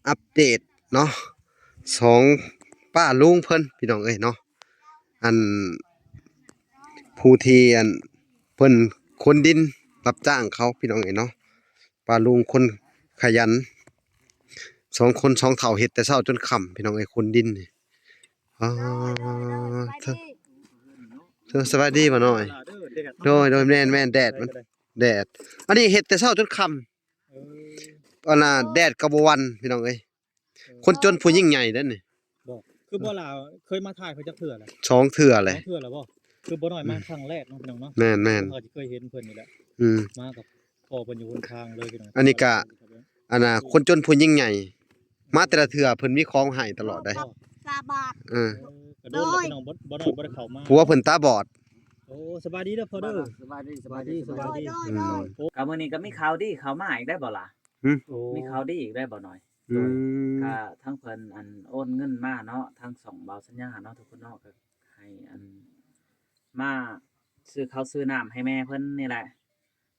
ອັບເດດເນາະ ສອງປ້າລຸງເພິ່ນ ພີ່ນ້ອງເອີຍເນາະ ອັນ ຜູ້ທີ່ອັນ ເພິ່ນຂົນດິນ ຮັບຈ້າງເຂົາ ພີ່ນ້ອງເອີຍເນາະ ປ້າລຸງຄົນຂະຫຍັນ ສອງຄົນສອງເຖົ້າ ເຮັດແຕ່ເຊົ້າຈົນຄ່ຳ ພີ່ນ້ອງເອີຍ ຂົນດິນນີ້ ອໍ ສະບາຍດີ ສະບາຍດີ ປ້ານ້ອຍ ໂດຍ ໂດຍ ແມ່ນ ແມ່ນ ແດດມັນ ແດດ ອັນນີ້ເຮັດແຕ່ເຊົ້າຈົນຄ່ຳ ເອີ ອັນນ່າ ແດດກໍບໍ່ຫວັ່ນ ພີ່ນ້ອງເອີຍ ເອີ ຄົນຈົນຜູ້ຍິ່ງໃຫຍ່ເດ້ນີ້ ບໍ່ ຄືບໍ່ລາວເຄີຍມາຖ່າຍເພິ່ນຈັກເທື່ອແລ້ວ ສອງເທື່ອແລ້ວ ສອງເທື່ອແລ້ວບໍ່ ຄືບໍ່ນ້ອຍມາ ອືມ ຄັ້ງແລກເນາະ ພີ່ນ້ອງເນາະ ແມ່ນໆ ເຮົາກໍຊິເຄີຍເຫັນເພິ່ນນີ້ແຫຼະ ອືມ ມາກັບພໍ່ເພິ່ນຢູ່ຫົນທາງເລີຍ ພີ່ນ້ອງ ອັນນີ້ກະ ອັນນ່າ ຄົນຈົນຜູ້ຍິ່ງໃຫຍ່ ມາແຕ່ລະເທື່ອເພິ່ນມີຂອງໃຫ້ຕະຫຼອດເດ້ ສາບາດ ເອີ ເອີ ກະໂດນແລ້ວ ພີ່ນ້ອງ ບໍ່ ບໍ່ນ້ອຍບໍ່ໄດ້ເຂົ້າມາ ຜົວເພິ່ນຕາບອດ ໂອ້ ສະບາຍດີເດີພໍ່ເດີ ສະບາຍດີ ສະບາຍດີ ສະບາຍດີ ອືມ ໂອ້ ກະມື້ນີ້ກະມີຂ່າວດີເຂົ້າມາອີກໄດ້ບໍ່ລະ ຫຶ ໂອ້ ມີຂ່າວດີອີກໄດ້ບໍ່ນ້ອຍ ໂດຍ ອືມ ກະທັງເພິ່ນອັນໂອນເງິນມາເນາະ ທາງຊ່ອງບ່າວສັນຍາເນາະ ທຸກຄົນເນາະ ກະໃຫ້ອັນ ມາຊື້ເຂົ້າຊື້ນ້ຳໃຫ້ແມ່ເພິ່ນນີ້ແຫຼະ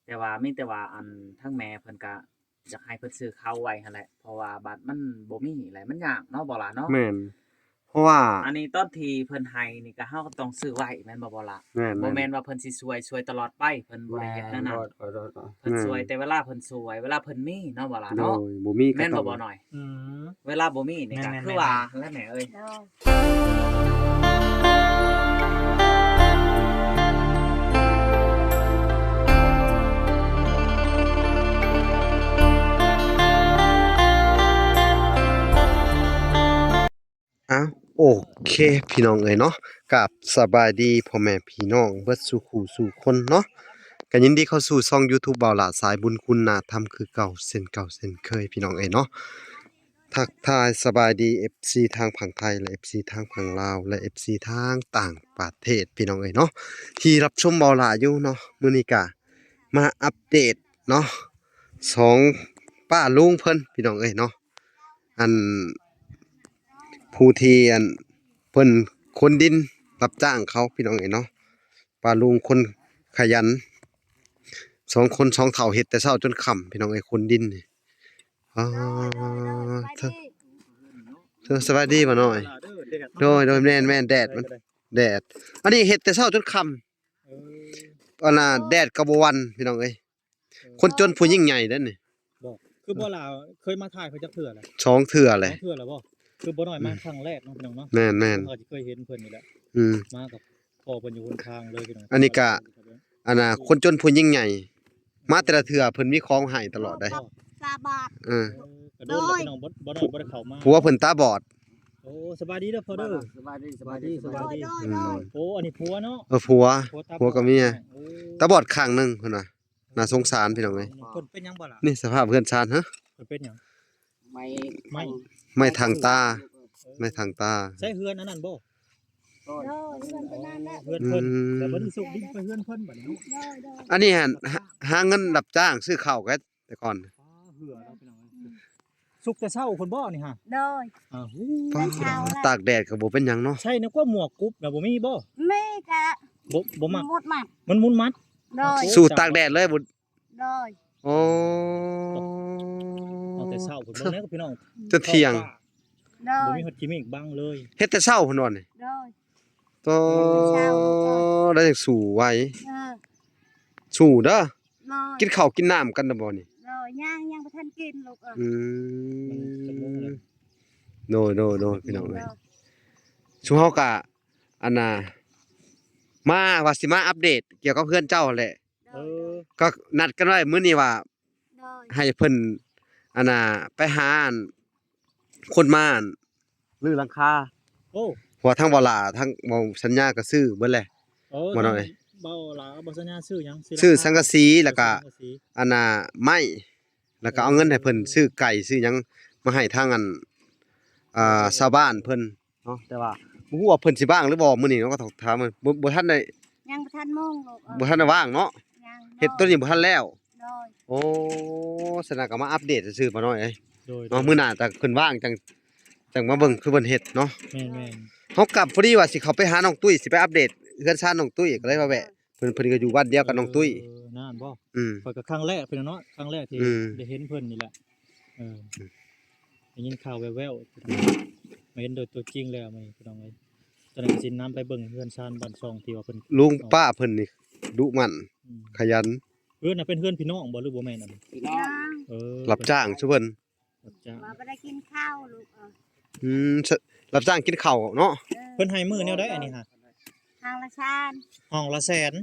ແຕ່ວ່າມີແຕ່ວ່າອັນ ທາງແມ່ເພິ່ນກະຢາກໃຫ້ເພິ່ນຊື້ເຂົ້າໄວ້ຫັ້ນແຫຼະ ເພາະວ່າບັດມັນບໍ່ມີແຫຼະ ມັນຍາກເນາະ ບໍ່ຫຼາເນາະ ແມ່ນ ເພາະວ່າ ອັນນີ້ຕອນທີ່ເພິ່ນໃຫ້ນີ້ກະເຮົາກະຕ້ອງຊື້ໄວ້ແມ່ນບໍ່ ບໍ່ຫຼາ ແມ່ນໆ ບໍ່ແມ່ນວ່າເພິ່ນຊິຊ່ວຍ ຊ່ວຍຕະຫຼອດໄປ ເພິ່ນບໍ່ໄດ້ເຮັດແນວນັ້ນ ແມ່ນ ເພິ່ນຊ່ວຍແຕ່ເວລາເພິ່ນຊ່ວຍ ເວລາເພິ່ນມີເນາະ ບໍ່ຫຼາເນາະ ໂດຍ ບໍ່ມີກະ ແມ່ນບໍ່ ບໍ່ນ້ອຍ ອືມ ເວລາບໍ່ມີນີ້ກະ ແມ່ນໆ ຄືວ່າຫັ້ນແຫຼະແມ່ເອີຍ ໂດຍ ອ້າວ ໂອເຄ ພີ່ນ້ອງເອີຍເນາະ ກາບສະບາຍດີພໍ່ແມ່ພີ່ນ້ອງເບິດສູ່ຄູ່ສູ່ຄົນເນາະ ກະຍິນດີເຂົ້າສູ່ຊ່ອງຢູທູບບ່າວຫຼ້າສາຍບຸນຄຸນນາທຳຄືເກົ່າ ເຊັ່ນເກົ່າເຊັ່ນເຄີຍ ພີ່ນ້ອງເອີຍເນາະ ທັກທາຍສະບາຍດີເອັຟຊີທາງຝັ່ງໄທ ແລະ ເອັຟຊີທາງຝັ່ງລາວ ແລະ ເອັຟຊີທາງຕ່າງປະເທດ ພີ່ນ້ອງເອີຍເນາະ ທີ່ຮັບຊົມບ່າວຫຼ້າຢູ່ເນາະ ມື້ນີ້ກະມາອັບເດດເນາະ ສອງປ້າລຸງເພິ່ນ ພີ່ນ້ອງເອີຍເນາະ ອັນ ຜູ້ທີ່ອັນ ເພິ່ນຂົນດິນ ຮັບຈ້າງເຂົາ ພີ່ນ້ອງເອີຍເນາະ ປ້າລຸງຄົນຂະຫຍັນ ສອງຄົນສອງເຖົ້າ ເຮັດແຕ່ເຊົ້າຈົນຄ່ຳ ພີ່ນ້ອງເອີຍ ຂົນດິນນີ້ ອໍ ສະ ສະບາຍດີ ປ້ານ້ອຍ ໂດຍ ໂດຍ ແມ່ນໆ ແດດມັນ ແດດ ອັນນີ້ເຮັດແຕ່ເຊົ້າຈົນຄ່ຳ ເອີ ອັນນ່າ ແດດກໍບໍ່ຫວັ່ນ ພີ່ນ້ອງເອີຍ ເອີ ຄົນຈົນຜູ້ຍິ່ງໃຫຍ່ເດ້ນີ້ ບໍ່ ຄືບໍ່ລາວເຄີຍມາຖ່າຍເພິ່ນຈັກເທື່ອແລ້ວ ສອງເທື່ອແລ້ວ ສອງເທື່ອແລ້ວບໍ່ ຄືບໍ່ນ້ອຍມາ ອືມ ຄັ້ງແລກເນາະ ພີ່ນ້ອງເນາະ ແມ່ນໆ ເຮົາກໍຊິເຄີຍເຫັນເພິ່ນນີ້ແຫຼະ ອືມ ມາກັບພໍ່ເພິ່ນຢູ່ຫົນທາງເລີຍ ພີ່ນ້ອງ ອັນນີ້ກະ ອັນນ່າ ຄົນຈົນຜູ້ຍິ່ງໃຫຍ່ ມາແຕ່ລະເທື່ອເພິ່ນມີຂອງໃຫ້ຕະຫຼອດເດ້ ສາບາດ ເອີ ກະໂດນແລ້ວ ໂດຍ ພີ່ນ້ອງ ບໍ່ ບໍ່ນ້ອຍບໍ່ໄດ້ເຂົ້າມາ ຜົວເພິ່ນຕາບອດ ໂອ້ ສະບາຍດີເດີພໍ່ເດີ ສະບາຍດີ ສະບາຍດີ ສະບາຍດີ ອືມ ໂອ້ ອັນນີ້ຜົວເນາະ ເອີ ຜົວ ຜົວຕາບອດ ຜົວກັບເມຍ ໂອ້ ຕາບອດຂ້າງໜຶ່ງພຸ້ນນະ ໜ້າສົງສານ ພີ່ນ້ອງເອີຍ ເພິ່ນເປັນຫຍັງບໍ່ລະ ນີ້ສະພາບເຮືອນຊານ ຮະ ເພິ່ນເປັນຫຍັງ ໄມ້ ໄມ້ ໄມ້ທາງຕາ ເອີ ໄມ້ທາງຕາ ໃຊ້ເຮືອນອັນນັ້ນບໍ່ ໂດຍ ໂດຍ ເຮືອນເພິ່ນນັ້ນແຫຼະ ເຮືອນເພິ່ນ ອືມ ແລ້ວບັດນີ້ສຸກດິນໄປເຮືອນເພິ່ນບັດນີ້ເນາະ ໂດຍ ໂດຍ ອັນນີ້ຫັ້ນ ຫາ ຫາເງິນຮັບຈ້າງຊື້ເຂົ້າກັນແຕ່ກ່ອນ ອໍ ເຮືອເນາະ ພີ່ນ້ອງເອີຍ ສຸກແຕ່ເຊົ້າພຸ້ນບໍ່ນີ້ຫະ ໂດຍ ອ້າວ ຕາກແດດກໍບໍ່ເປັນຫຍັງເນາະ ໃສ່ແນວກວ່າໝວກກຸບນະ ບໍ່ມີບໍ່ ມີກະ ບໍ່ ບໍ່ມັກ ມັນມຸດມັດ ມັນມຸດມັດ ໂດຍ ສູ້ຕາກແດດເລີຍ ໂດຍ ໂອ້ ເອົາແຕ່ເຊົ້າພຸ້ນ ເບິ່ງແດ່ພີ່ນ້ອງ ຈົນທ່ຽງ ໂດຍ ບໍ່ມີຮອດກິນມີກບັງເລີຍ ເຮັດແຕ່ເຊົ້າພຸ້ນວ່ານີ້ ໂດຍ ໂຕ ເຊົ້າ ໄດ້ຍັງສູ້ໄວ ເອີ ສູ້ເດີ ໂດຍ ກິນເຂົ້າກິນນ້ຳກັນແລ້ວບໍ່ນີ້ ໂດຍ ຍັງ ຍັງບໍ່ທັນກິນລູກເອີຍ ອືມ ໂດຍ ໂດຍ ໂດຍ ພີ່ນ້ອງເອີຍ ໂດຍ ຊຸມເຮົາກະ ອັນນ່າ ມາວ່າຊິມາອັບເດດກ່ຽວກັບເຮືອນເຈົ້າແຫຼະ ເອີ ກໍນັດກັນໄວ້ມື້ນີ້ວ່າ ໂດຍ ໃຫ້ເພິ່ນ ອັນນ່າ ໄປຫາ ອັນ ຄົນມາ ອັນ ຮື້ຫຼັງຄາ ໂອ້ ເພາະວ່າທັງບ່າວຫຼ້າ ທັງບ່າວສັນຍາກໍຊື້ເບິດແຫຼະ ໂອ້ ບ່າວຫຼ້າກັບບ່າວສັນຍາຊື້ຫຍັງ ຊື້ຫຼັງຄາ ຊື້ສັງກະສີ ແລ້ວກໍ ໂອ້ ສັງກະສີ ອັນນ່າ ໄມ້ ແລ້ວກໍເອົາເງິນໃຫ້ເພິ່ນ ເອີ ຊື້ໄກ່ຊື້ຫຍັງມາໃຫ້ທາງ ອັນ ອ່າ ຊາວບ້ານເພິ່ນ ເນາະ ແຕ່ວ່າບໍ່ຮູ້ວ່າເພິ່ນຊິວ່າງຫຼືບໍ່ມື້ນີ້ເນາະ ກໍຕ້ອງຖາມເພິ່ນ ບໍ່ ບໍ່ທັນໄດ້ ຍັງບໍ່ທັນໂມງລູກເອີຍ ບໍ່ທັນໄດ້ວ່າງເນາະ ຍັງ ເຮັດໂຕນີ້ບໍ່ທັນແລ້ວ ໂດຍ ໂອ້ ສະນັ້ນກໍມາອັບເດດຊື່ໆ ປ້ານ້ອຍເອີຍ ໂດຍ ເນາະ ໂດຍ ມື້ໜ້າຖ້າເພິ່ນວ່າງຈັ່ງ ຈັ່ງມາເບິ່ງຄືເພິ່ນເຮັດເນາະ ແມ່ນໆ ເຮົາກໍພໍດີວ່າຊິເຂົ້າໄປຫານ້ອງຕຸ້ຍ ຊິໄປອັບເດດເຮືອນຊານນ້ອງຕຸ້ຍ ກໍເລີຍມາແວະ ເພິ່ນ ເພິ່ນກໍຢູ່ບ້ານດຽວກັບນ້ອງຕຸ້ຍ ເອີ ນັ້ນບໍ່ ອືມ ຂ້ອຍກໍຄັ້ງແລກພີ່ນ້ອງເນາະ ຄັ້ງແລກທີ່ ອືມ ໄດ້ເຫັນເພິ່ນນີ້ແຫຼະ ເອີ ໄດ້ຍິນຂ່າວແວ່ວໆ ມາເຫັນໂດຍຕົວຈິງແລ້ວມື້ນີ້ພີ່ນ້ອງເອີຍ. ຕອນນີ້ກໍຊິນຳໄປເບິ່ງເຮືອນຊານບ້ານຊ່ອງທີ່ວ່າເພິ່ນ ລຸງປ້າເພິ່ນນີ້ດຸໝັ່ນ ອືມ ຂະຫຍັນ. ເຮືອນນະເປັນເຮືອນພີ່ນ້ອງບໍ່ ຫຼືບໍ່ແມ່ນອັນນີ້? ພີ່ນ້ອງ ເອີ ຮັບຈ້າງຊຸເພິ່ນ ຮັບຈ້າງ ວ່າບໍ່ໄດ້ກິນເຂົ້າລູກເອີຍ. ອືມ ຊ- ຮັບຈ້າງກິນເຂົ້າເນາະ. ເອີ ເພິ່ນໃຫ້ມື້ແນວໃດອັນນີ້ຫະ? ຫ້ອງລະແສນ ຫ້ອງລະແສນ.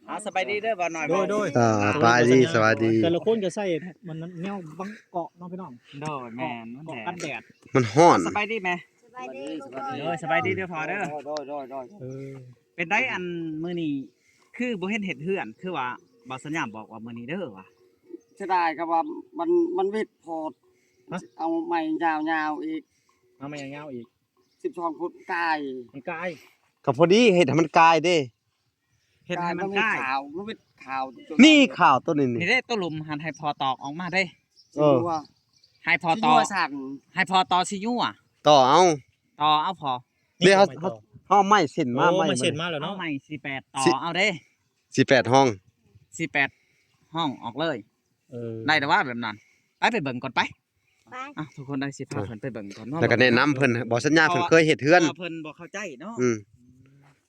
ເອົາ ສະບາຍດີເດີບ່າວນ້ອຍ. ໂດຍ ໂດຍ ອ່າ ສະບາຍດີ ສະບາຍດີ. ແຕ່ລະຄົນກໍໃຊ້ມັນແນວບາງເກາະເນາະພີ່ນ້ອງ. ໂດຍ ແມ່ນ ມັນແດດ ມັນຮ້ອນ. ສະບາຍດີແມ່. ສະບາຍດີລູກເອີຍ. ໂດຍ ສະບາຍດີເດີພໍ່ເດີ. ໂດຍ ໂດຍ ໂດຍ ໂດຍ. ເອີ ເປັນໃດ ອັນມື້ນີ້ຄືບໍ່ເຫັນເຮັດເຮືອນ ຄືວ່າບ່າວສັນຍາບອກວ່າມື້ນີ້ເດີວ່າ. ເສຍດາຍກໍວ່າມັນ ມັນວິດໂພດ. ຮະ? ເອົາໄມ້ຍາວໆອີກ. ເອົາໄມ້ຍາວໆອີກ ສິບສອງຟຸດກາຍ. ມັນກາຍ ກໍພໍດີເຮັດໃຫ້ມັນກາຍເດ້. ເຮັດໃຫ້ມັນກາຍ ມັນມີຂາວ ມັນເປັນຂາວ. ນີ້ຂາວໂຕນີ້ ນີ້ເດ້ ໂຕລຸ່ມຫັ້ນໃຫ້ພໍ່ຕອກອອກມາເດ້. ເອີ ຊິຍົວ ໃຫ້ພໍ່ຕອກ ຊິຍົວຊັ້ນ ໃຫ້ພໍ່ຕໍ່ຊິຍົວ ຕໍ່ເອົາ ຕໍ່ເອົາພໍ່. ເດ້ ເຮົາ ເຮົາເອົາໄມ້ເສັ້ນມາ. ໂອ້ ໄມ້ ໄມ້ເສັ້ນມາແລ້ວເນາະ. ເອົາໄມ້ສີ່ແປດຕໍ່ເອົາເດ້ ສີ່ແປດຫ້ອງ ສີ່ແປດຫ້ອງອອກເລີຍ. ເອີ ໄດ້ແຕ່ວ່າແບບນັ້ນ ໄປ ໄປເບິ່ງກ່ອນໄປ. ໄປ ອ່ະ ທຸກຄົນໄດ້ ຊິພາເພິ່ນໄປເບິ່ງກ່ອນເນາະ ແລ້ວກໍແນະນຳເພິ່ນ. ບໍ່ສັນຍາເພິ່ນເຄີຍເຮັດເຮືອນ ເພາະວ່າເພິ່ນບໍ່ເຂົ້າໃຈເນາະ. ອືມ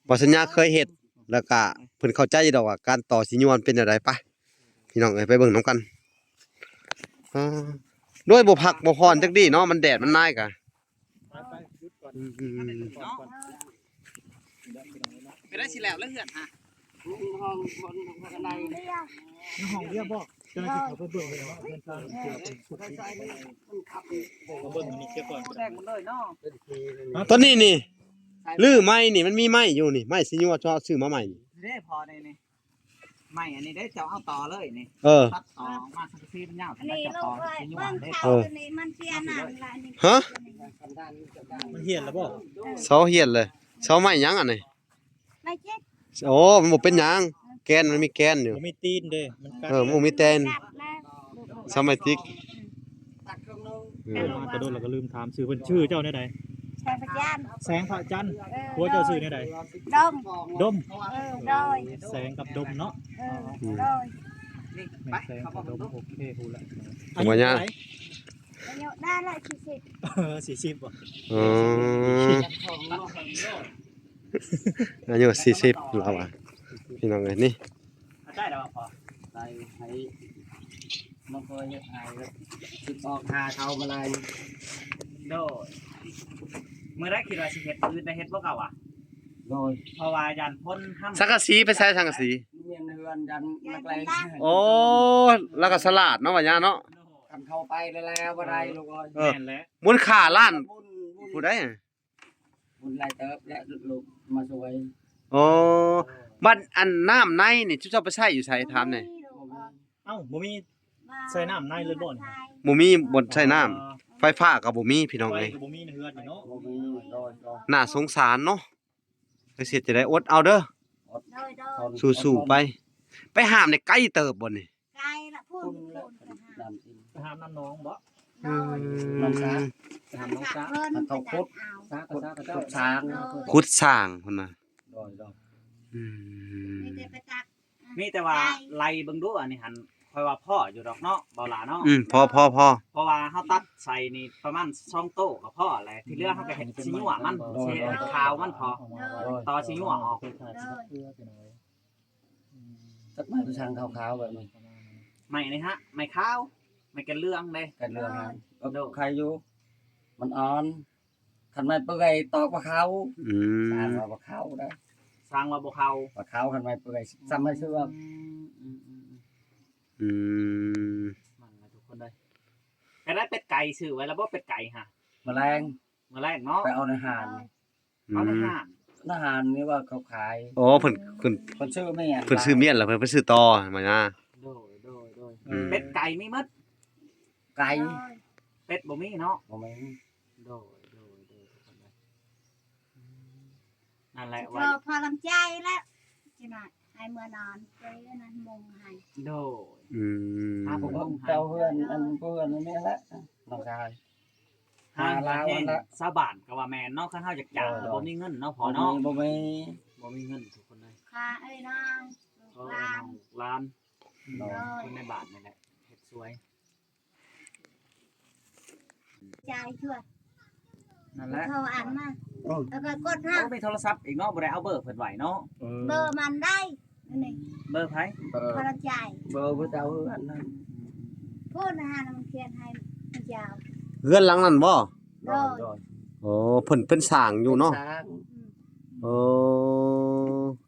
ບໍ່ສັນຍາເຄີຍເຮັດ ແລ້ວກໍເພິ່ນເຂົ້າໃຈຢູ່ດອກວ່າການຕໍ່ຊິຍວນເປັນແນວໃດ. ໄປ ພີ່ນ້ອງເອີຍ ໄປເບິ່ງນຳກັນ. ອ່າ ໂດຍບໍ່ພັກບໍ່ຜ່ອນຈັກດີ້ເນາະ ມັນແດດມັນນາຍກະ. ໄປໆ ຢຸດກ່ອນ ອືມໆໆ ເນາະ. ໄປໄດ້ຊິແລ້ວເຮືອນຫະ ຫ້ອງ ຫ້ອງ ຫ້ອງໃດ ຫ້ອງດຽວບໍ່? ເຈົ້າໜ້າທີ່ເຂົາໄປເບິ່ງເລີຍເນາະ ເຮືອນຊານເພິ່ນເປັນ ເບິ່ງອັນນີ້ເສຍກ່ອນ. ແດງໝົດເລີຍເນາະ. ຕອນນີ້ນີ້ ຫຼືໄມ້ນີ້ ມັນມີໄມ້ຢູ່ນີ້ ໄມ້ຊິຍົວ ເຈົ້າຊື້ມາໃໝ່ນີ້ ເດ້ພໍໄດ້ນີ້. ໄມ້ອັນນີ້ເດ້ ເຈົ້າເອົາຕໍ່ເລີຍນີ້. ເອີ ຕັດຕໍ່ອອກມາ ສັງກະສີມັນຍາວ ອັນນີ້ລູກເອີຍ ເບິ່ງເຂົາ ເອີ ນີ້ມັນເປັນອັນນັ້ນລະນີ້. ຮະ? ມັນຫ້ຽນແລ້ວບໍ່? ເສົາຫ້ຽນເລີຍ. ເສົາໄມ້ຫຍັງອັນນີ້? ໄມ້ເຈັດ. ໂອ້ ມັນບໍ່ເປັນຫຍັງ ແກ່ນມັນມີແກ່ນຢູ່ ບໍ່ມີຕີນເດ້ ມັນກັດ. ເອີ ມັນບໍ່ມີແກ່ນ ເສົາໄມ້ຕິກ. ອືມ ມາແຕ່ດົນແລ້ວກໍລືມຖາມຊື່ເພິ່ນ. ຊື່ເຈົ້າແນວໃດ? ແສງພະຈັນ. ແສງພະຈັນ. ເອີ ຜົວເຈົ້າຊື່ແນວໃດ? ດົມ. ດົມ. ເອີ ໂດຍ ແສງກັບດົມເນາະ. ເອີ ອືມ ໂດຍ ນີ້ ແມ່ນແສງກັບດົມ. ໂອເຄ ຮູ້ລະ. ອາຍຸເທົ່າໃດ? ອາຍຸໄດ້ລະສີ່ສິບ. ເອີ ສີ່ສິບບໍ່? ອໍ ອາຍຸສີ່ສິບລາວວ່າ ພີ່ນ້ອງເອີຍ. ນີ້ ເຂົ້າໃຈແລ້ວບໍ່? ໄດ້ໃຫ້ ມັນກໍເຮັດໃຫ້ ຊິອອກຫາເຂົາມາໄລ່. ໂດຍ ມື້ໃດຄິດວ່າຊິເຮັດ ມື້ອື່ນໄດ້ເຮັດບໍ່ເຂົາວ່າ? ໂດຍ ເພາະວ່າຢ້ານຄົນຫ້ຳ. ສັງກະສີໄປໃສ? ສັງກະສີ ແມ່ນເຮືອນຢ້ານນັກເລງ. ໂອ້ ລາວກໍສະຫຼາດເນາະ ວ່າຫຍັງເນາະ. ຄັນເຂົ້າໄປແລ້ວບໍ່ໄດ້ລູກເອີຍ. ເອີ ແມ່ນແຫຼະ ມູນຄ່າລ້ານ ບຸນ ບຸນ ຜູ້ໃດ? ບຸນຫຼາຍເຕີບແຫຼະ ລູກມາຊ່ວຍ. ອໍ ເອີ ບັດອັນນ້ຳໃນນີ້ ເຈົ້າໄປໃຊ້ຢູ່ໃສ? ຖາມແດ່. ບໍ່ມີລູກເອີຍ. ເອົ້າ ບໍ່ມີໃຊ້ນ້ຳໃນເລີຍບໍ່ນີ້? ບໍ່ມີບ່ອນໃຊ້ນ້ຳ. ອໍ ໄຟຟ້າກໍບໍ່ມີ ພີ່ນ້ອງເອີຍ. ໄຟກໍບໍ່ມີໃນເຮືອນນີ້ເນາະ. ບໍ່ມີ. ໂດຍ ໂດຍ ໜ້າສົງສານເນາະ. ຈັກຊິເຮັດຈັ່ງໃດ ອົດເອົາເດີ. ອດ ໂດຍ ໂດຍ ສູ້ໆໄປ. ໄປຫາມນີ້ໄກເຕີບບໍ່ນີ້? ໄກລະພຸ້ນ ພຸ້ນລະ ພຸ້ນໄປຫາມ ໄປຫາມນ້ຳໜອງບໍ່? ໂດຍ ອືມ ນ້ຳສາ ໄປຫາມນ້ຳສາ ເພິ່ນ ເຂົາ ເຂົາ ໄປຕັກເອົາ ສາ ຂຸດ ສາ ຂຸດສາງ ເອີ ຂຸດສ້າງພຸ້ນນະ. ໂດຍ ໂດຍ ອືມ ມີແຕ່ໄປຕັກ ມີແຕ່ວ່າໄລ່ເບິ່ງດູ ອັນນີ້ຫັ້ນ ຂ້ອຍວ່າພໍຢູ່ດອກເນາະ ເບົາຫຼ້າເນາະ. ອືມ ພໍ ພໍ ພໍ ເພາະວ່າເຮົາຕັດໃສ່ນີ້ປະມານສອງໂຕກໍພໍແຫຼະ ທີ່ເຫຼືອເຮົາກໍເຮັດຊິຍົວມັນ ໂດຍ ຊິເຮັດຂາວມັນພໍ. ໂດຍ ຕໍ່ຊິຍົວອອກ. ໂດຍ ອືມ ຈັກໄມ້ໄປສ້າງຂາວໆແບບນີ້ ໄມ້ນີ້ຫະ ໄມ້ຂາວ ໄມ້ແກ່ນເຫຼືອງເດ້ ແກ່ນເຫຼືອງຫັ້ນ. ໂດຍ ໂອ ໂດຍ ໄຄຢູ່ ມັນອ່ອນ. ຄັນໄມ້ເປື່ອຍຕອກບໍ່ເຂົ້າ. ອືມ ສ້າງວ່າບໍ່ເຂົ້າໄດ໋ ສ້າງວ່າບໍ່ເຂົ້າ ບໍ່ເຂົ້າ ຄັນໄມ້ເປື່ອຍ ອືມ ຊ້ຳໄມ້ເຊື່ອມ. ອືມ ອືມ ອືມ ອືມ ນັ້ນລະທຸກຄົນເອີຍ. ໄປໄດ້ເປັດໄກ່ຊື້ໄວ້ແລ້ວບໍ່ ເປັດໄກ່ຫະ? ມື້ແລງ ມື້ແລງເນາະ ໄປເອົາໃນຮ້ານ. ເອົາໃນຮ້ານ ອືມ ໃນຮ້ານນີ້ວ່າເຂົາຂາຍ. ໂອ້ ເພິ່ນ ເພິ່ນ ເພິ່ນຊື້ມ້ຽນ ເພິ່ນຊື້ມ້ຽນແລ້ວເພິ່ນໄປຊື້ຕໍ່ມານະ. ໂດຍ ໂດຍ ໂດຍ ອືມ ເປັດໄກ່ມີໝົດ ໄກ່ ເປັດບໍ່ມີເນາະ ບໍ່ມີ. ໂດຍ ໂດຍ ໂດຍ ອືມ ນັ້ນແຫຼະ ພໍ ພໍລຳໃຈແລ້ວ ຊິໜ້ອຍໃຫ້ເມືອນອນ ໄປອັນນັ້ນມຸງໃຫ້. ໂດຍ ອືມ ຫາຜູ້ມຸງໃຫ້ ເຈົ້າເຮືອນ ອັນຜູ້ເຮືອນນີ້ແຫຼະ ນ້ອງຊາຍ. ຫາເງິນແຮງຊາວບ້ານກໍວ່າແມ່ນເນາະ ຄັນເຮົາຢາກຈ້າງກໍບໍ່ມີເງິນເນາະພໍ່ເນາະ. ບໍ່ມີ ບໍ່ມີເງິນທຸກຄົນເລີຍ. ຂ້າເອີຍນ້ອງ ລູກຫຼານ ເອີຍນ້ອງ ລູກຫຼານ ໂດຍ ຄົນໃນບ້ານນີ້ແຫຼະເຮັດຊ່ວຍ. ຈ່າຍຊ່ວຍ ນັ້ນແຫຼະ ໂທອັນມາ ເອີ ແລ້ວກໍກົດຫາ ໂອ້ ມີໂທລະສັບອີກເນາະ ບໍ່ໄດ້ເອົາເບີເພິ່ນໄວ້ເນາະ ເອີ ເບີມັນໄດ້ ອັນນີ້ ເບີໃຜ? ເບີ ພະລະຈ່າຍ ເບີຜູ້ເຈົ້າເຮືອນນັ້ນ ພຸ້ນນະ ມັນຂຽນໃຫ້ຜູ້ເຈົ້າ ເຮືອນຫຼັງນັ້ນບໍ່? ໂດຍ ໂດຍ ໂອ້ ເພິ່ນເປັນຊ່າງຢູ່ເນາະ ເປັນຊ່າງ ອືມ ໂອ້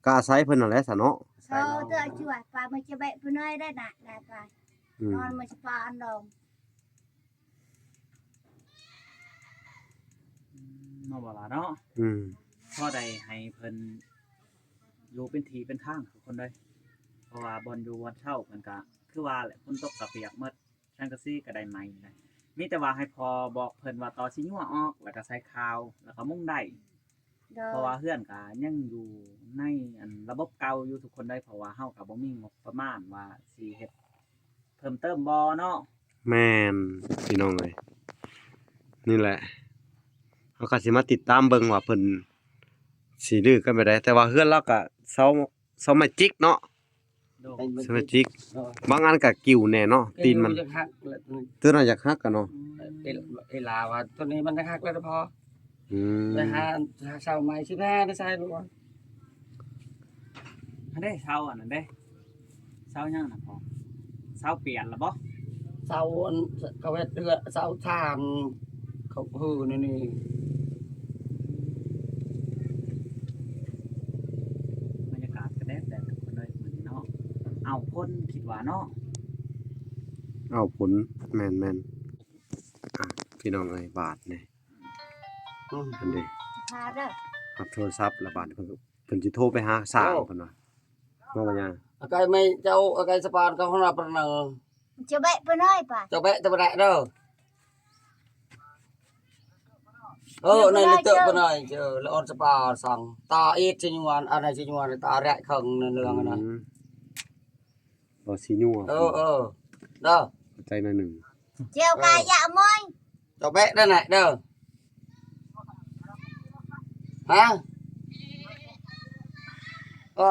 ກໍອາໄສເພິ່ນນັ້ນແຫຼະຊະເນາະ ເອີ ເຈົ້າຊ່ວຍ ປາເມື່ອຈະແບະຜູ້ນ້ອຍໄດ້ນະ ໄດ້ໄປ ອືມ ນອນເມື່ອຈະປາອັນດອງ ເນາະ ບໍ່ຫຼາເນາະ ອືມ ພໍໄດ້ໃຫ້ເພິ່ນຢູ່ເປັນທີ່ເປັນທາງທຸກຄົນເດີ ເພາະວ່າບ່ອນຢູ່ບ່ອນເຊົາເພິ່ນກະຄືວ່າແຫຼະ ຝົນຕົກກະປຽກໝົດ ສັງກະສີກະໄດ້ໃໝ່ ມີແຕ່ວ່າໃຫ້ພໍ່ບອກເພິ່ນວ່າຕໍ່ຊິຍົວອອກ ແລ້ວກະໃສ່ຄາວ ແລ້ວກະມຸງໄດ້ ໂດຍ ເພາະວ່າເຮືອນກະຍັງຢູ່ໃນ ອັນ ລະບົບເກົ່າຢູ່ທຸກຄົນເດີ ເພາະວ່າເຮົາກະບໍ່ມີງົບປະມານວ່າຊິເຮັດເພີ່ມເຕີມບໍ່ເນາະ ແມ່ນ ພີ່ນ້ອງເອີຍ ນີ້ແຫຼະ ເຮົາກໍຊິມາຕິດຕາມເບິ່ງວ່າເພິ່ນຊິຮື້ກັນແບບໃດ ແຕ່ວ່າເຮືອນລາວກໍເສົາ ເສົາໄມ້ຈິກເນາະ ໂດຍ ເສົາໄມ້ຈິກ ໂດຍ ບາງອັນກໍກິ້ວແດ່ເນາະ ກິ້ວ ຕີນມັນ ຢາກຫັກແຫຼະ ຕົວນັ້ນຢາກຫັກກະເນາະ ອືມ ເອ ເອລາວ່າຕົວນີ້ມັນຢາກຫັກແລ້ວພໍ ອືມ ໄປຫາ ຫາເສົາໃໝ່ຊິແມ່ໄດ້ໃສ່ລູກ ອັນເດ້ ເສົາອັນນັ້ນເດ້ ເສົາຫຍັງນະພໍ່? ເສົາປ່ຽນລະບໍ່? ເສົາອັນກະເວັດເຮືອນ ເສົາຖານເຂົາຮືນີ້ ບັນຍາກາດກະແດດໆ ທຸກຄົນເອີຍ ມື້ນີ້ເນາະ ອ້າວ ຝົນ ຄິດວ່າເນາະ ອ້າວ ຝົນ ແມ່ນໆ ອ່ະ ພີ່ນ້ອງເອີຍ ບາດນີ້ ອືມ ອັນເດ້ ພາເດີ ຮັບໂທລະສັບລະບາດນີ້ ເພິ່ນ ເພິ່ນຊິໂທໄປຫາຊ່າງ ໂອ້ ເພິ່ນວ່າ ເວົ້າວ່າຫຍັງ? ອາໄກແມ່ເຈົ້າ ອາໄກສະປານເຂົາຫັ້ນນະປະເນີ ຈະແບະປະເນີປະ ຈະແບະແຕ່ບໍ່ໄດ້ເດີ ເອີ ໃນເຕີປະເນີ ເຈີ ລະອອນສະປານສັງ ຕາອີດຊິຍວນ ອັນໃນຊິຍວນ ຕາແລະເຄິ່ງເລື່ອງນະ ອືມ ບໍ່ຊິຍວນ ເອີ ເອີ ເດີ ເຂົ້າໃຈໜ້ອຍໜຶ່ງ ເຈົ້າກະຢ່າມອຍ ເຈົ້າແບະນັ້ນແຫຼະເດີ ຮະ ເອີ ເ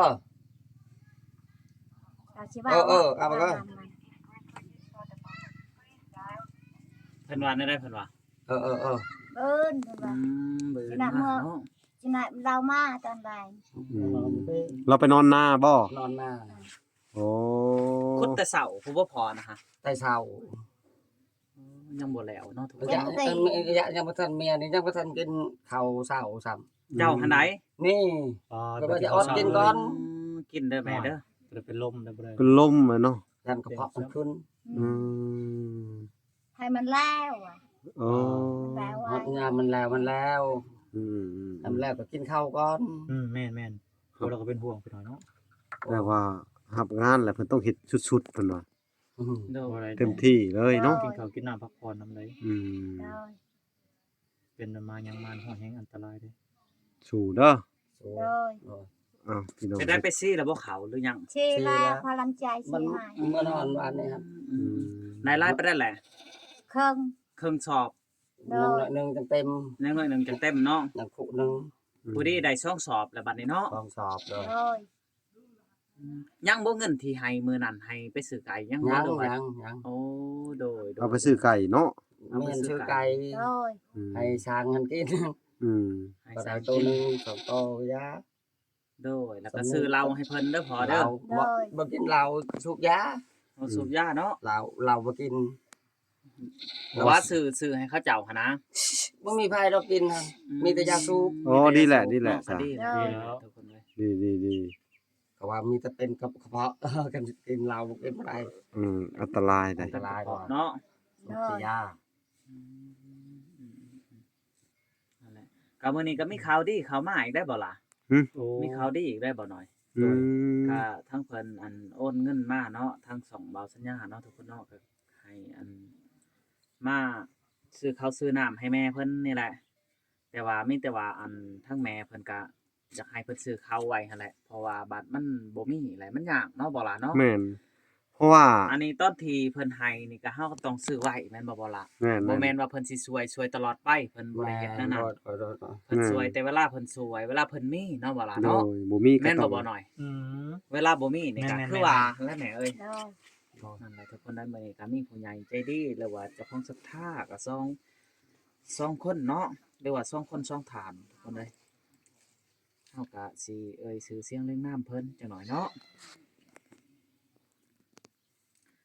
ອີ ເອີ ເອົາມາກ່ອນ ເພິ່ນວ່າແນວໃດເພິ່ນວ່າ ເອີ ເອີ ເອີ ບືນເພິ່ນວ່າ ອືມ ບືນມາເນາະ ຊິນະ ລາວມາຕອນບ່າຍ ອືມ ລາວໄປນອນນາບໍ່? ນອນນາ ໂອ້ ຂຸດແຕ່ເຊົ້າ ຜູ້ບໍ່ພໍນະຮະ ແຕ່ເຊົ້າ ຍັງບໍ່ແລ້ວເນາະ ທຸກຄົນ ຍັງບໍ່ທັນເມຍນີ້ ຍັງບໍ່ທັນກິນເຂົ້າເຊົ້າຊ້ຳ ເຈົ້າຫັ້ນໃດ ນີ້ ອໍ ກໍວ່າຈະອອດກິນກ່ອນ ກິນເດີແມ່ເດີ ເປັນລົມເດີ ເປັນລົມເນາະ ຢ້ານກະເພາະມັນຂຶ້ນ ອືມ ໃຫ້ມັນແລ້ວ ໂອ້ ມັນແລ້ວ ຮອດຍາມມັນແລ້ວ ມັນແລ້ວ ອືມ ໃຫ້ມັນແລ້ວກໍກິນເຂົ້າກ່ອນ ອືມ ແມ່ນໆ ພວກເຮົາກໍເປັນຫ່ວງເພິ່ນເນາະ ແຕ່ວ່າຮັບງານແລ້ວເພິ່ນຕ້ອງເຮັດສຸດໆ ເພິ່ນວ່າ ອືມ ໂດຍ ເຕັມທີ່ເລີຍເນາະ ກິນເຂົ້າກິນນ້ຳພັກຜ່ອນນຳເລີຍ ອືມ ໂດຍ ເປັນມາຫຍັງມາຮ້ອນແຮງອັນຕະລາຍເດ້ ສູ້ເດີ ໂດຍ ເອົາ ພີ່ນ້ອງ ຈະໄດ້ໄປຊີ້ແລ້ວບໍ່ເຂົ້າຫຼືຍັງ? ຊີ້ແລ້ວ ພໍລຳໃຈຊີ້ໃຫ້ ເມື່ອນອນວານນີ້ ອືມ ອືມ ໄດ້ຫຼາຍປານໃດແຫຼະ? ເຄິ່ງ ເຄິ່ງສອບ ໂດຍ ໜ້ອຍໜຶ່ງຈັ່ງເຕັມ ຍັງໜ້ອຍໜຶ່ງຈັ່ງເຕັມເນາະ ຍັງຄຸໜຶ່ງ ອືມ ພໍດີໄດ້ສອງສອບແລ້ວບັດນີ້ເນາະ ສອງສອບ ໂດຍ ອືມ ຍັງບໍ່ເງິນທີ່ໃຫ້ມື້ນັ້ນ ໃຫ້ໄປຊື້ໄກ່ ຍັງບໍ່ ຫຼືວ່າ ຍັງ ຍັງ ໂອ້ ໂດຍໆ ເອົາໄປຊື້ໄກ່ເນາະ ແມ່ນ ຊື້ໄກ່ ໂດຍ ອືມ ໃຫ້ຊ້າງມັນກິນ ອືມ ໃຫ້ຊ້າງກິນ ໂຕໜຶ່ງສອງໂຕຢາ ໂດຍ ແລ້ວກໍຊື້ເຫຼົ້າໃຫ້ເພິ່ນເດີພໍ່ເດີ ເຫຼົ້າ ໂດຍ ບໍ່ກິນເຫຼົ້າ ສູບຢາ ເອົາສູບຢາເນາະ ເຫຼົ້າ ເຫຼົ້າບໍ່ກິນ ແຕ່ວ່າຊື້ ຊື້ໃຫ້ເຂົາເຈົ້າຫັ້ນນະ ບໍ່ມີໃຜດອກກິນຫັ້ນ ອືມ ມີແຕ່ຢາສູບ ໂອ້ ດີແຫຼະ ດີແຫຼະ ດີແລ້ວ ທຸກຄົນເອີຍ ດີໆໆ ເຂົາວ່າມີແຕ່ເປັນກະເພາະ ຄັນກິນເຫຼົ້າບໍ່ກິນບໍ່ໄດ້ ອືມ ອັນຕະລາຍເດ້ ອັນຕະລາຍເນາະ ໂດຍ ເສຍຢາ ອືມ ນັ້ນແຫຼະ ກໍມື້ນີ້ກໍມີຂ່າວດີເຂົ້າມາອີກໄດ້ບໍ່ລະ? ຫຶ? ໂອ້ ມີຂ່າວດີອີກໄດ້ບໍ່ນ້ອຍ? ອືມ ກໍທາງເພິ່ນ ອັນ ໂອນເງິນມາເນາະ ທາງຊ່ອງບ່າວສັນຍາເນາະ ທຸກຄົນເນາະ ກໍໃຫ້ ອັນ ມາຊື້ເຂົ້າຊື້ນ້ຳໃຫ້ແມ່ເພິ່ນນີ້ແຫຼະ ແຕ່ວ່າ ມີແຕ່ວ່າ ອັນ ທາງແມ່ເພິ່ນກໍ ຢາກໃຫ້ເພິ່ນຊື້ເຂົ້າໄວ້ຫັ້ນແຫຼະ ເພາະວ່າບັດມັນບໍ່ມີແຫຼະ ມັນຍາກເນາະ ບໍ່ຫຼາເນາະ ແມ່ນ ເພາະວ່າ ອັນນີ້ຕອນທີ່ເພິ່ນໃຫ້ນີ້ກໍ ເຮົາກໍຕ້ອງຊື້ໄວ້ແມ່ນບໍ່ ບໍ່ຫຼາ ແມ່ນໆ ບໍ່ແມ່ນວ່າເພິ່ນຊິຊ່ວຍ ຊ່ວຍຕະຫຼອດໄປ ເພິ່ນບໍ່ໄດ້ເຮັດແນວນັ້ນ ແມ່ນ ເພິ່ນຊ່ວຍແຕ່ເວລາເພິ່ນຊ່ວຍ ເວລາເພິ່ນມີເນາະ ບໍ່ຫຼາເນາະ ໂດຍ ບໍ່ມີກໍ ແມ່ນບໍ່ ບໍ່ນ້ອຍ ອືມ ເວລາບໍ່ມີນີ້ກໍ ແມ່ນໆ ຄືວ່າແຫຼະແມ່ເອີຍ ໂດຍ ນັ້ນແຫຼະ ທຸກຄົນໃນມື້ນີ້ກໍມີຜູ້ໃຫຍ່ໃຈດີ ຫຼືວ່າເຈົ້າຂອງສັດທາກໍສົ່ງ ສອງຄົນເນາະ ຫຼືວ່າສອງຄົນສອງທ່ານ ທຸກຄົນເອີຍ. ເຮົາກະຊິເອີ່ຍຊື່ສຽງລຽງນາມເພິ່ນຈັກໜ້ອຍເນາະ.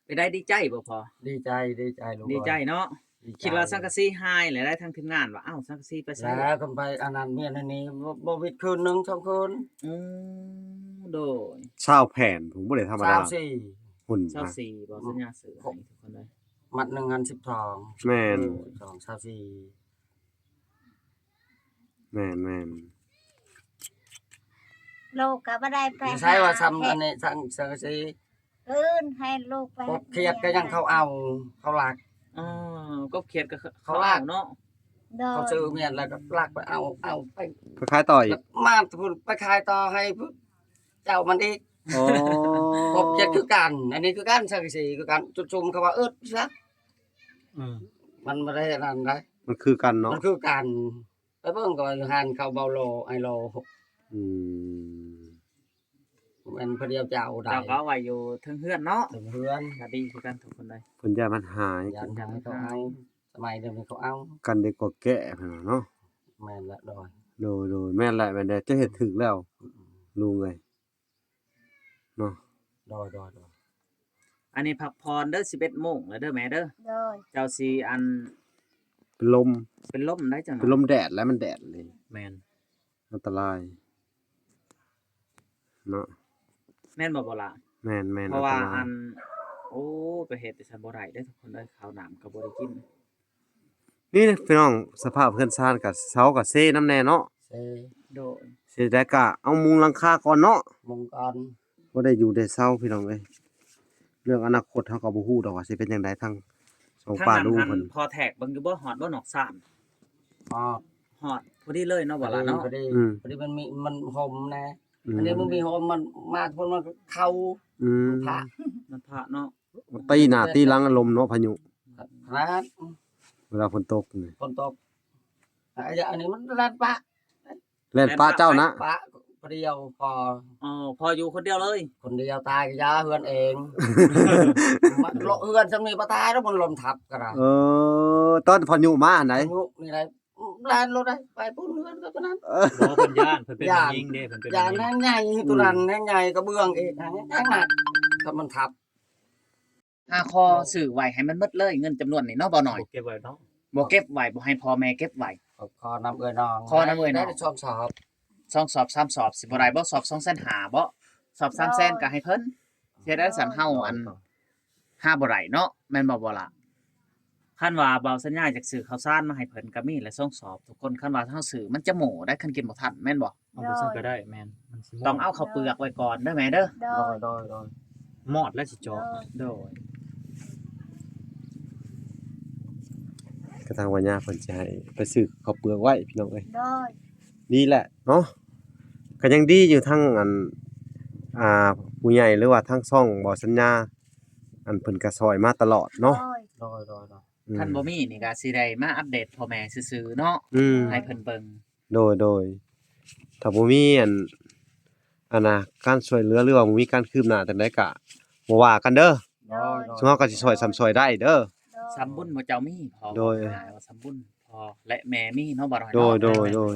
ເປັນໃດ ດີໃຈບໍ່ພໍ່? ດີໃຈ ດີໃຈລູກ ດີໃຈເນາະ. ດີໃຈ ຄິດວ່າສັງກະສີຫາຍແລ້ວ ທາງທີມງານວ່າ ເອົ້າ ສັງກະສີໄປໃສ ແລ້ວກໍໄປອັນນັ້ນ ມຽນອັນນີ້ ບໍ່ ບໍ່ວິດຄືນໜຶ່ງສອງຄືນ. ອືມ ໂດຍ ຊາວແຜ່ນ ຜົມບໍ່ໄດ້ທຳມະດາ ຊາວສີ່ ຫຸ່ນ ຊາວສີ່ ບໍ່ ສັນຍາຊື້ໃຫ້ທຸກຄົນເລີຍ. ມັດໜຶ່ງຫັ້ນສິບສອງ ແມ່ນ ໂດຍ ສິບສອງ ຊາວສີ່ ແມ່ນໆ. ລູກກໍບໍ່ໄດ້ໄປ ໃຊ້ວ່າຊຳອັນນີ້ ສັງ ສັງກະສີ ອື່ນໃຫ້ລູກໄປ ກົບຂຽດກໍຍັງເຂົາເອົາ ເຂົາລັກ. ອໍ ກົບຂຽດກໍເຂົາ ເຂົາລັກ ເອົາເນາະ. ໂດຍ ເຂົາຊື້ມຽນແລ້ວກໍລັກໄປເອົາ ເອົາໄປ ໄປຂາຍຕໍ່ອີກ ມາພຸ້ນໄປຂາຍຕໍ່ໃຫ້ເຈົ້າມັນອີກ. ອໍ ກົບຂຽດຄືກັນ ອັນນີ້ຄືກັນ ສັງກະສີຄືກັນ ຈຸດຊຸມເຂົາວ່າເອິດຊະ. ອືມ ມັນບໍ່ໄດ້ອັນນັ້ນໃດ ມັນຄືກັນເນາະ ມັນຄືກັນ. ໄປເບິ່ງກໍຢູ່ຮ້ານເຂົາເບົາໂລ ໄອໂລ. ອືມ ແມ່ນຜູ້ດຽວເຈົ້າໃດ ເຈົ້າກໍເອົາໄວ້ຢູ່ເທິງເຮືອນເນາະ ເທິງເຮືອນ ກໍດີຄືກັນທຸກຄົນເລີຍ. ເພິ່ນຢ້ານມັນຫາຍ ຢ້ານເຂົາເອົາ ສະໄໝດຽວນີ້ເຂົາເອົາ ກັນໄດ້ກໍແກະຫັ້ນນະເນາະ. ແມ່ນລະ ໂດຍ ໂດຍ ໂດຍ ແມ່ນແຫຼະ ແມ່ນແຫຼະ ເຈົ້າເຮັດຖືກແລ້ວ ອືມ ລຸງເອີຍ ເນາະ. ໂດຍ ໂດຍ ໂດຍ ອັນນີ້ພັກຜ່ອນເດີ ສິບເອັດໂມງແລ້ວເດີແມ່ເດີ. ໂດຍ ເຈົ້າຊິອັນ ເປັນລົມ ເປັນລົມໄດ໋ຈັ່ງ ເປັນລົມແດດແລ້ວ ມັນແດດເລີຍ. ແມ່ນ ອັນຕະລາຍເນາະ ແມ່ນບໍ່ ບໍ່ລະ? ແມ່ນໆ ເພາະວ່າ ອັນຕະລາຍ ອັນ ໂອ້ ໄປເຮັດຈັ່ງຊັ້ນບໍ່ໄດ້ເດີທຸກຄົນເອີຍ ເຂົ້ານ້ຳກໍບໍ່ໄດ້ກິນ. ນີ້ພີ່ນ້ອງ ສະພາບເຮືອນຊານກະເຊົາກະເຊນຳແດ່ເນາະ. ເຊ ໂດຍ ເຊໄດ້ກະເອົາມຸງຫຼັງຄາກ່ອນເນາະ ມຸງກ່ອນ ບໍ່ໄດ້ຢູ່ໄດ້ເຊົາພີ່ນ້ອງເອີຍ. ເລື່ອງອະນາຄົດເຮົາກໍບໍ່ຮູ້ດອກວ່າຊິເປັນຈັ່ງໃດ ທາງສອງປ້າລຸງເພິ່ນ. ທາງນັ້ນຫັ້ນພໍແທກເບິ່ງຢູ່ບໍ່ ຮອດບໍ່ນອກຊານ? ຮອດ ຮອດພໍດີເລີຍເນາະ ບໍ່ລະເນາະ. ພໍດີ ອືມ ພໍດີມັນມີ ມັນຮົ່ມແດ່ ອືມ ອັນນີ້ມັນມີຮົ່ມ ມັນມາພຸ້ນມັນເຂົ້າ ອືມ ມັນພະ ມັນພະເນາະ. ຕີໜ້າຕີຫຼັງລົມເນາະ ພາຍຸ ຂະໜາດ ເວລາຝົນຕົກນີ້ ຝົນຕົກ ອາ ອັນນີ້ມັນແລ່ນປະ ແລ່ນປະເຈົ້ານະ ປະຜູ້ດຽວພໍ. ອໍ ພໍຢູ່ຄົນດຽວເລີຍ ຄົນດຽວຕາຍກໍຢ່າ ເຮືອນເອງ ມັນເຮືອນຊ່ຳນີ້ບໍ່ຕາຍດອກ ມັນລົມທັບກໍໄດ້. ເອີ ຕອນພາຍຸມາຫັ້ນໃດ ພາຍຸນີ້ໄດ ແລ່ນໂລດໄດ໋ ໄປປຸ້ນເຮືອນກໍຕົວນັ້ນ. ບໍ່ ເພິ່ນຢ້ານ ເພິ່ນເປັນຜູ້ຍິງເດ້ ເພິ່ນເປັນ ຢ້ານແຮງໃຫຍ່ ອືມ ຕົວນັ້ນແຮງໃຫຍ່ ກະເບື້ອງອີກ ແຮງໜັກ ຖ້າມັນທັບ. ຫາຂໍຊື້ໄວ້ໃຫ້ມັນໝົດເລີຍ ເງິນຈຳນວນນີ້ເນາະ ບໍ່ໜ້ອຍ ບໍ່ເກັບໄວ້ເນາະ ບໍ່ເກັບໄວ້ ບໍ່ໃຫ້ພໍ່ແມ່ເກັບໄວ້. ຂໍນຳເອື້ອຍນ້ອງ ຂໍນຳເອື້ອຍນ້ອງ ໄດ້ສອງສອບ ສອງສອບສາມສອບ ຊິບໍ່ໄດ້ບໍ່? ສອບສອງແສນຫ້າບໍ່? ສອບສາມແສນກໍໃຫ້ເພິ່ນ. ເຮັດໄດ້ຊັ້ນ ເຮົາອັນ ຫາບໍ່ໄດ້ເນາະ ແມ່ນບໍ່ ບໍ່ລະ? ຄັນວ່າບ່າວສັນຍາຢາກຊື້ເຂົ້າສານມາໃຫ້ເພິ່ນກໍມີແຫຼະສອງສອບທຸກຄົນ. ຄັນວ່າເຮົາຊື້ມັນຈະໂມ້ໄດ໋ ຄັນກິນບໍ່ທັນ ແມ່ນບໍ່? ເອົາໄປຊັ້ນກໍໄດ້ ແມ່ນ ມັນຊິໝົດ ຕ້ອງເອົາເຂົ້າເປືອກໄວ້ກ່ອນເດີແມ່ເດີ. ໂດຍ ໂດຍ ໂດຍ ໝອດແລ້ວຊິເຈາະ. ໂດຍ ກະທາງວ່າຍາເພິ່ນຊິໃຫ້ໄປຊື້ເຂົ້າເປືອກໄວ້ພີ່ນ້ອງເອີຍ. ໂດຍ ດີແຫຼະເນາະ ກໍຍັງດີຢູ່ ທັງອັນ ອ່າ ຜູ້ໃຫຍ່ ຫຼືວ່າທາງຊ່ອງບໍ່ສັນຍາ ອັນເພິ່ນກໍຊ່ອຍມາຕະຫຼອດເນາະ. ໂດຍ ໂດຍ ໂດຍ ໂດຍ ອືມ ຄັນບໍ່ມີນີ້ກໍຊິໄດ້ມາອັບເດດພໍ່ແມ່ຊື່ໆເນາະ ອືມ ໃຫ້ເພິ່ນເບິ່ງ. ໂດຍ ໂດຍ ຖ້າບໍ່ມີອັນ ອັນນະ ການຊ່ວຍເຫຼືອ ຫຼືວ່າບໍ່ມີການຄືບໜ້າຈັ່ງໃດກະບໍ່ວ່າກັນເດີ. ໂດຍ ໂດຍ ຊຸມເຮົາກໍຊິຊ່ອຍສ່ຳຊ່ອຍໄດ້ເດີ. ໂດຍ ສ່ຳບຸນໝູ່ເຈົ້າມີ ພໍ່ ໂດຍ ວ່າສ່ຳບຸນພໍ່ ແລະ ແມ່ມີເນາະ ບໍ່ນ້ອຍເນາະ. ໂດຍ ໂດຍ ໂດຍ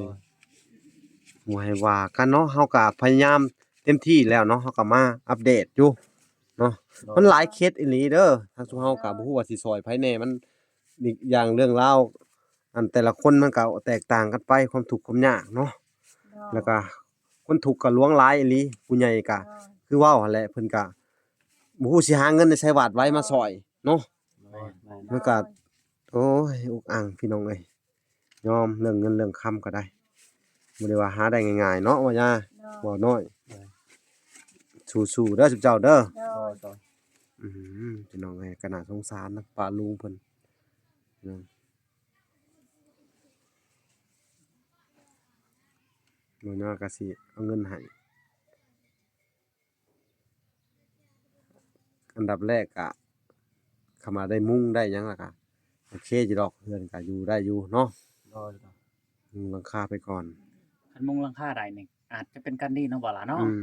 ບໍ່ໃຫ້ວ່າກັນເນາະ ເຮົາກໍພະຍາຍາມເຕັມທີ່ແລ້ວເນາະ ເຮົາກໍມາອັບເດດຢູ່ເນາະ. ໂດຍ ມັນຫຼາຍເຂດອີ່ຫຼີເດີ ທາງຊຸມເຮົາກໍບໍ່ຮູ້ວ່າຊິຊ່ອຍໃຜແດ່ ມັນ ອີກຢ່າງເລື່ອງລາວ ອັນແຕ່ລະຄົນມັນກໍແຕກຕ່າງກັນໄປ ຄວາມທຸກຄວາມຍາກເນາະ. ໂດຍ ແລ້ວກໍຄົນທຸກກໍຫຼວງຫຼາຍອີ່ຫຼີ ຜູ້ໃຫຍ່ກໍ ໂດຍ ຄືເວົ້າຫັ້ນແຫຼະ ເພິ່ນກໍບໍ່ຮູ້ຊິຫາເງິນໃນໃສບາດໄວ້ມາຊ່ອຍເນາະ. ໂດຍ ແມ່ນໆ ມັນກໍ ໂດຍ ໂອ້ຍ ອຸກອັ່ງພີ່ນ້ອງເອີຍ ຍອມເລື່ອງເງິນເລື່ອງຄຳກໍໄດ້ ບໍ່ໄດ້ວ່າຫາໄດ້ງ່າຍໆເນາະ ວ່າຍາ ໂດຍ ເວົ້ານ້ອຍ. ໂດຍ ສູ້ໆເດີຊຸມເຈົ້າເດີ. ໂດຍ ໂດຍ ອືມ ພີ່ນ້ອງເອີຍ ກໍໜ້າສົງສານນະ ປ້າລຸງເພິ່ນ ພີ່ນ້ອງ. ມື້ໜ້າກໍຊິເອົາເງິນໃຫ້ ອັນດັບແລກກະ ຄຳວ່າໄດ້ມຸງໄດ້ຫຍັງລະກະ ໂອເຄຢູ່ດອກ ເຮືອນກະຢູ່ໄດ້ຢູ່ເນາະ. ໂດຍ ໂດຍ ມຸງຫຼັງຄາໄປກ່ອນ ຄັນມຸງຫຼັງຄາໄດ້ນີ້ ອາດຈະເປັນການດີເນາະ ບໍ່ລະເນາະ. ອືມ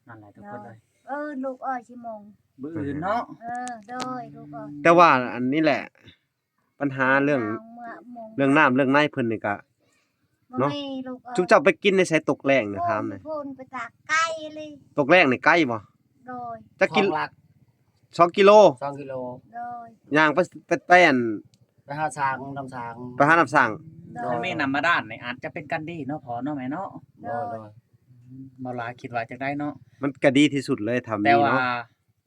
ນັ້ນແຫຼະທຸກຄົນເອີຍ. ເອີ ລູກເອີຍ ຊິໂມງ ມື້ອື່ນເນາະ. ເອີ ໂດຍ ລູກເອີຍ. ແຕ່ວ່າອັນນີ້ແຫຼະ ໄປ ບັນຫາເລື່ອງ ເລື່ອງນ້ຳເລື່ອງໃນເພິ່ນນີ້ກະ ບໍ່ມີລູກເອີຍ ເນາະ. ຊຸມເຈົ້າໄປກິນໃນໃສຕົກແລງນະ ຖາມແດ່? ພຸ້ນໄປຕາກໄກເລີຍ. ຕົກແລງນີ້ໄກບໍ່? ໂດຍ. ຈັກກິໂລ? ສອງຫຼັກ ສອງກິໂລ? ສອງກິໂລ. ໂດຍ. ຍ່າງໄປ ໄປ ໄປອັນ ໄປຫາຊ້າງ ນຳຊ້າງ ໄປຫານຳຊ້າງ. ໂດຍ. ຖ້າມີນ້ຳບາດານນີ້ອາດຈະເປັນການດີເນາະ ພໍ່ເນາະ ແມ່ເນາະ. ໂດຍ ໂດຍ. ອືມ ບໍ່ຫຼາຍຄິດວ່າຈັ່ງໃດເນາະ? ມັນກະດີທີ່ສຸດເລີຍ ຖ້າມີເນາະ. ແຕ່ວ່າ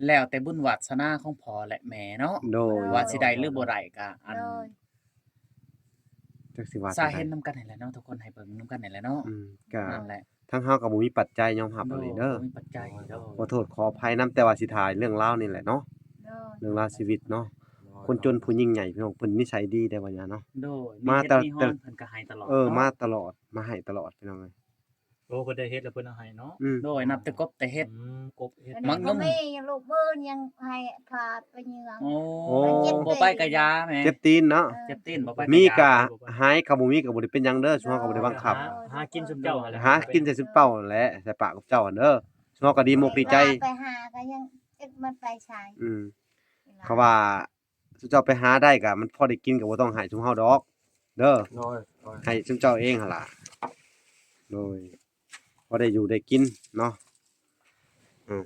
ແລ້ວແຕ່ບຸນວາສະໜາຂອງພໍ່ ແລະ ແມ່ເນາະ. ໂດຍ. ວ່າຊິໄດ້ຫຼືບໍ່ໄດ້ກະອັນ ໂດຍ. ຈັກຊິວ່າ ສາເຫັນນຳກັນນີ້ແຫຼະເນາະ ທຸກຄົນໃຫ້ເບິ່ງນຳກັນນີ້ແຫຼະເນາະ. ອືມ ກະ ນັ້ນແຫຼະ ທາງເຮົາກໍບໍ່ມີປັດໄຈຍອມຮັບອັນນີ້ເດີ. ໂດຍ ບໍ່ມີປັດໄຈ. ໂດຍ. ຂໍໂທດຂໍອະໄພນຳ ແຕ່ວ່າຊິຖ່າຍເລື່ອງລາວນີ້ແຫຼະເນາະ. ໂດຍ. ເລື່ອງລາວຊີວິດເນາະ. ໂດຍ. ຄົນຈົນຜູ້ຍິ່ງໃຫຍ່ ພີ່ນ້ອງ ເພິ່ນນິໄສດີເດ້ວ່າຫຍັງເນາະ. ໂດຍ. ມາແຕ່ ມີເຮັດມີຮອນ ເພິ່ນກໍໃຫ້ຕະຫຼອດ. ເອີ ເນາະ ມາຕະຫຼອດ ມາໃຫ້ຕະຫຼອດ ພີ່ນ້ອງເອີຍ. ໂອ້ ເພິ່ນໄດ້ເຮັດແລ້ວເພິ່ນເອົາໃຫ້ເນາະ. ອືມ ໂດຍ. ນັບແຕ່ກົບແຕ່ເຮັດ. ອືມ ກົບເຮັດ. ມັກນຸ່ມ ບໍ່ມີລູກເບີນຍັງໃຫ້ພາໄປເຍືອງ. ໂອ້ ມັນເຈັບຕີນ ບໍ່ໄປກະຢາແມ່ ເຈັບຕີນເນາະ. ເອີ ເຈັບຕີນ ບໍ່ໄປກະຢາ. ມີກະຫາຍ ຄັນບໍ່ມີກະບໍ່ໄດ້ເປັນຫຍັງເດີ ຊຸມເຮົາກໍບໍ່ໄດ້ບັງຄັບ. ເອີ ຫາກິນຊຸມເຈົ້າຫັ້ນແຫຼະ ຫາກິນໃສ່ຊຸມເຈົ້າຫັ້ນແຫຼະ ໃສ່ປາກກັບເຈົ້າຫັ້ນເດີ. ຊຸມເຮົາກໍດີມຸກດີໃຈ ໄປຫາກໍຍັງຈັກມັນໄປໃສ. ອືມ ເຂົາວ່າ ຊຸມເຈົ້າໄປຫາໄດ້ກະມັນພໍໄດ້ກິນ ກະບໍ່ຕ້ອງໃຫ້ຊຸມເຮົາດອກເດີ. ໂດຍ ໂດຍ. ໃຫ້ຊຸມເຈົ້າເອງຫັ້ນລະ. ໂດຍ. ພໍໄດ້ຢູ່ໄດ້ກິນເນາະ. ອືມ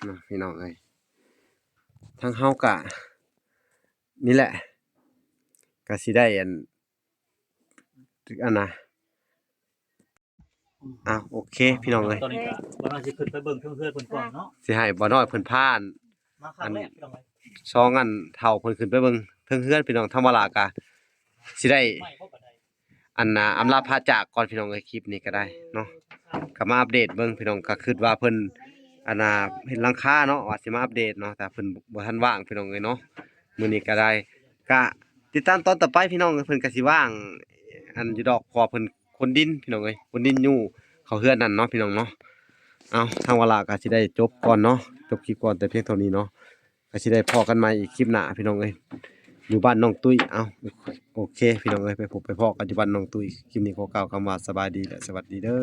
ນະ ພີ່ນ້ອງເອີຍ ທາງເຮົາກະນີ້ແຫຼະ ກະຊິໄດ້ອັນ ອັນນະ ອ່າ ໂອເຄ ພີ່ນ້ອງເອີຍ ຕອນນີ້ກໍບໍ່ນ້ອຍຊິຂຶ້ນໄປເບິ່ງເທິງເຮືອນເພິ່ນກ່ອນເນາະ. ຊິໃຫ້ບໍ່ນ້ອຍເພິ່ນພາ ມາຄັ້ງແລກ ພີ່ນ້ອງເອີຍ ສອງອັນເຖົ້າເພິ່ນຂຶ້ນໄປເບິ່ງເທິງເຮືອນ ພີ່ນ້ອງ. ທາງວາລາກະຊິໄດ້ ອັນນະ ອຳລາພາຈາກກ່ອນ ພີ່ນ້ອງເອີຍ. ຄລິບນີ້ກໍໄດ້ເນາະ ກໍມາອັບເດດເບິ່ງ ພີ່ນ້ອງ. ກໍຄິດວ່າເພິ່ນ ອັນນະ ເຮັດຫຼັງຄາເນາະ ວ່າຊິມາອັບເດດເນາະ ແຕ່ເພິ່ນບໍ່ທັນວ່າງ ພີ່ນ້ອງເອີຍເນາະ. ມື້ນີ້ກໍໄດ້ ກະຕິດຕາມຕອນຕໍ່ໄປ ພີ່ນ້ອງ. ເພິ່ນກະຊິວ່າງອັນຢູ່ດອກ ເພາະວ່າເພິ່ນຂົນດິນ ພີ່ນ້ອງເອີຍ ຂົນດິນຢູ່ເຂົ້າເຮືອນນັ້ນເນາະ ພີ່ນ້ອງເນາະ. ເອົາ ທາງວາລາກະຊິໄດ້ຈົບກ່ອນເນາະ ຈົບຄລິບກ່ອນແຕ່ພຽງເທົ່ານີ້ເນາະ. ກະຊິໄດ້ພໍ້ກັນໃໝ່ອີກຄລິບໜ້າ ພີ່ນ້ອງເອີຍ ຢູ່ບ້ານນ້ອງຕຸ້ຍ. ເອົາ ໂອເຄ ພີ່ນ້ອງເອີຍ ໄປພົບໄປພໍ້ກັນຢູ່ບ້ານນ້ອງຕຸ້ຍ. ຄລິບນີ້ຂໍກ່າວຄຳວ່າສະບາຍດີ ແລະ ສະຫວັດດີເດີ.